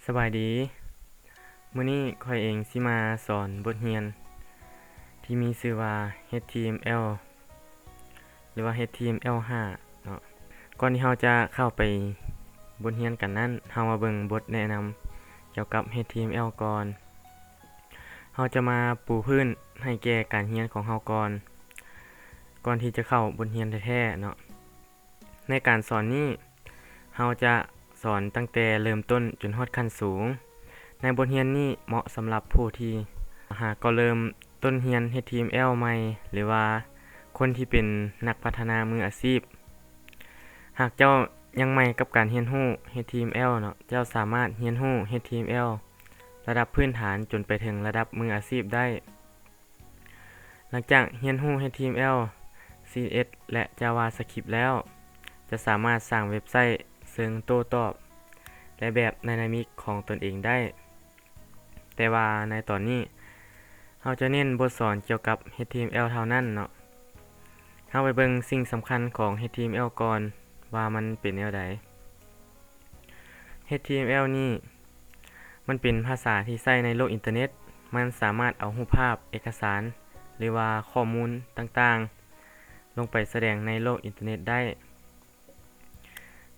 ສະບາຍດີ, ມື້ນີ້ຂ້ອຍເອງຊິມາສອນບົດຮຽນທີ່ມີຊື່ວ່າ ເອັດທີເອັມແອວ ຫຼືວ່າ ເອັດທີເອັມແອວຫ້າ ເນາະ. ກ່ອນທີ່ເຮົາຈະເຂົ້າໄປບົດຮຽນກັນນັ້ນ, ເຮົາມາເບິ່ງບົດແນະນຳກ່ຽວກັບ ເອັດທີເອັມແອວ ກ່ອນ. ເຮົາຈະມາປູພື້ນໃຫ້ແກ່ການຮຽນຂອງເຮົາກ່ອນ, ກ່ອນທີ່ຈະເຂົ້າບົດຮຽນແທ້ໆ ເນາະ. ໃນການສອນນີ້ ເຮົາຈະສອນຕັ້ງແຕ່ເລີ່ມຕົ້ນຈົນຮອດຂັ້ນສູງ. ໃນບົດຮຽນນີ້ເໝາະສຳລັບຜູ້ທີ່ຫາກໍເລີ່ມຕົ້ນຮຽນ ເອັດທີເອັມແອວ ໃໝ່ ຫຼືວ່າຄົນທີ່ເປັນນັກພັດທະນາມືອາຊີບ. ຫາກເຈົ້າຍັງໃໝ່ກັບການຮຽນຮູ້ ເອັດທີເອັມແອວ ເນາະ, ເຈົ້າສາມາດຮຽນຮູ້ ເອັດທີເອັມແອວ ລະດັບພື້ນຖານຈົນໄປເຖິງລະດັບມືອາຊີບໄດ້. ຫຼັງຈາກຮຽນຮູ້ ເອັດທີເອັມແອວ ຊີເອັສ ແລະ JavaScript ແລ້ວ, ຈະສາມາດສ້າງເວັບໄຊເຊີງໂຕ້ຕອບ ແລະ ແບບໄດນາມິກຂອງຕົນເອງໄດ້. ແຕ່ວ່າໃນຕອນນີ້ ເຮົາຈະເນັ້ນບົດສອນກ່ຽວກັບ ເອັດທີເອັມແອວ ເທົ່ານັ້ນເນາະ. ເຮົາໄປເບິ່ງສິ່ງສຳຄັນຂອງ ເອັດທີເອັມແອວ ກ່ອນວ່າມັນເປັນແນວໃດ. ເອັດທີເອັມແອວ ນີ້ ມັນເປັນພາສາທີ່ໃຊ້ໃນໂລກອິນເຕີເນັດ. ມັນສາມາດເອົາຮູບພາບ, ເອກະສານ ຫຼືວ່າຂໍ້ມູນຕ່າງໆ ລົງໄປສະແດງໃນໂລກອິນເຕີເນັດໄດ້.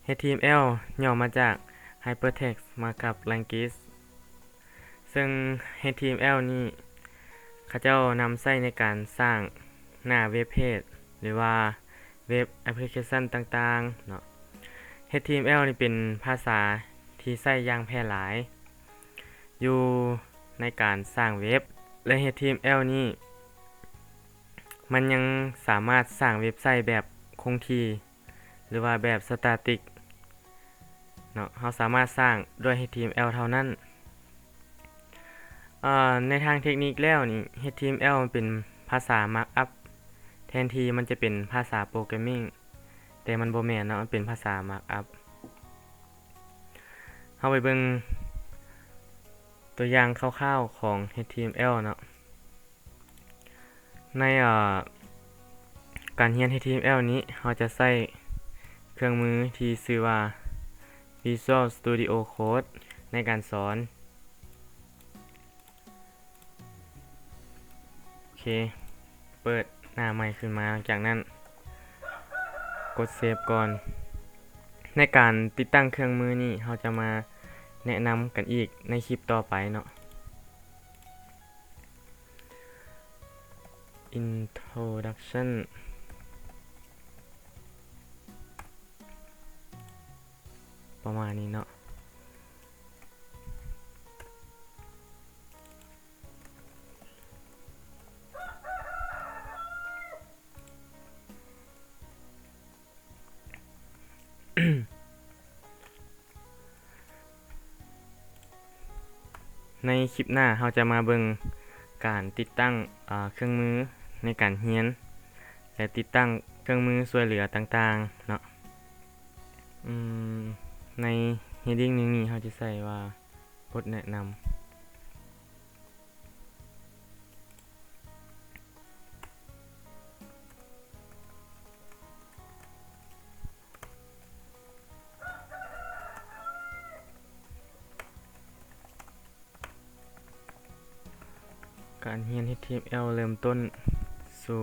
ເອັດທີເອັມແອວ ຫຍໍ້ມາຈາກ Hypertext Markup Language ເຊິ່ງ ເອັດທີເອັມແອວ ນີ້ ເຂົາເຈົ້ານຳໃຊ້ໃນການສ້າງໜ້າເວັບເພຈ ຫຼືວ່າເວັບແອັບພລິເຄຊັນຕ່າງໆເນາະ. ເອັດທີເອັມແອວ ນີ້ເປັນພາສາທີ່ໃຊ້ຢ່າງແຜ່ຫຼາຍຢູ່ໃນການສ້າງເວັບ ແລະ ເອັດທີເອັມແອວ ນີ້ ມັນຍັງສາມາດສ້າງເວັບໄຊແບບຄົງທີ່ ຫຼືວ່າແບບສະຕາຕິກເນາະ, ເຮົາສາມາດສ້າງດ້ວຍ ເອັດທີເອັມແອວ ເທົ່ານັ້ນ. ເອີ ໃນທາງເທັກນິກແລ້ວນີ້ ເອັດທີເອັມແອວ ມັນເປັນພາສາ Markup ແທນທີ່ມັນຈະເປັນພາສາ Programming, ແຕ່ມັນບໍ່ແມ່ນເນາະ, ມັນເປັນພາສາ Markup. ເຮົາໄປເບິ່ງຕົວຢ່າງຄ່າວໆຂອງ ເອັດທີເອັມແອວ ເນາະ. ໃນ ເອີ ການຮຽນ ເອັດທີເອັມແອວ ນີ້ ເຮົາຈະໃຊ້ເຄື່ອງມືທີ່ຊື່ວ່າ Visual Studio Code ໃນການສອນ. ໂອເຄ, ເປີດໜ້າໃໝ່ຂຶ້ນມາ, ຫຼັງຈາກນັ້ນກົດເຊບກ່ອນ. ໃນການຕິດຕັ້ງເຄື່ອງມືນີ້ ເຮົາຈະມາແນະນຳກັນອີກໃນຄລິບຕໍ່ໄປເນາະ. Introduction ປະມານນີ້ເນາະ. ໃນຄລິບໜ້າເຮົາຈະມາເບິ່ງການຕິດຕັ້ງ ເອີ ເຄື່ອງມືໃນການຮຽນ ແລະ ຕິດຕັ້ງເຄື່ອງມືຊ່ວຍເຫຼືອຕ່າງໆເນາະ. ອືມ ໃນ heading ໜຶ່ງນີ້ເຮົາຈະໃສ່ວ່າ ບົດແນະນຳ. ການຮຽນ ເອັດທີເອັມແອວ ເລີ່ມຕົ້ນສູ່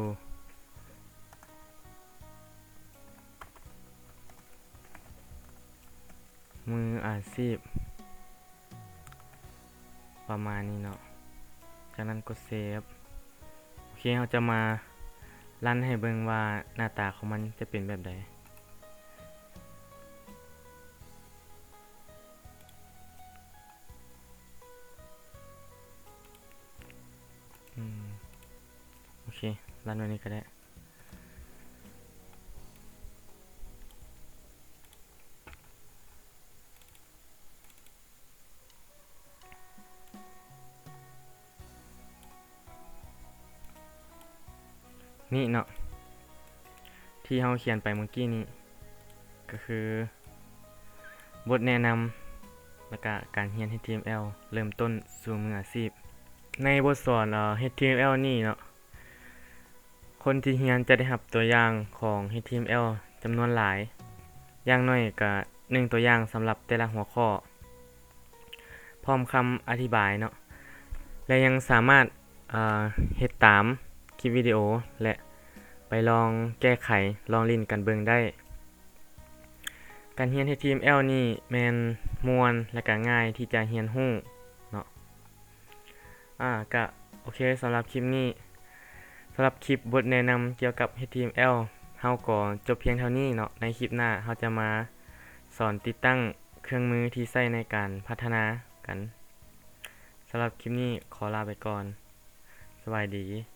ມືອາຊີບ. ປະມານນີ້ເນາະ. ຈາກນັ້ນກົດເຊບ. ໂອເຄ, ເຮົາຈະມາຣັນໃຫ້ເບິ່ງວ່າໜ້າຕາຂອງມັນຈະເປັນແບບໃດ. ອືມ ໂອເຄ, ຣັນແບບນີ້ກໍໄດ້. ນີ້ເນາະ ທີ່ເຮົາຂຽນໄປເມື່ອກີ້ນີ້ ກໍຄືບົດແນະນຳ ແລ້ວກະການຮຽນ ເອັດທີເອັມແອວ ເລີ່ມຕົ້ນສູ່ມືອາຊີບ. ໃນບົດສອນ ເອີ ເອັດທີເອັມແອວ ນີ້ເນາະ ຄົນທີ່ຮຽນຈະໄດ້ຮັບຕົວຢ່າງຂອງ ເອັດທີເອັມແອວ ຈຳນວນຫຼາຍ, ຢ່າງໜ້ອຍກະໜຶ່ງຕົວຢ່າງສຳລັບແຕ່ລະຫົວຂໍ້. ພ້ອມຄຳອະທິບາຍເນາະ ແລະ ຍັງສາມາດ ເອີ ເຮັດຕາມຄລິບວິດີໂອ ແລະ ໄປລອງແກ້ໄຂ ລອງຫຼິ້ນກັນເບິ່ງໄດ້. ການຮຽນ ເອັດທີເອັມແອລ ນີ້ແມ່ນມ່ວນ ແລະ ກະງ່າຍທີ່ຈະຮຽນຮູ້ເນາະ. ອາ ກະໂອເຄ ສຳລັບຄລິບນີ້ ສຳລັບຄລິບບົດແນະນຳກ່ຽວກັບ ເອັດທີເອັມແອລ ເຮົາກໍຈົບພຽງເທົ່ານີ້ເນາະ. ໃນຄລິບໜ້າເຮົາຈະມາສອນຕິດຕັ້ງເຄື່ອງມືທີ່ໃຊ້ໃນການພັດທະນາກັນ. ສຳລັບຄລິບນີ້ຂໍລາໄປກ່ອນ. ສະບາຍດີ.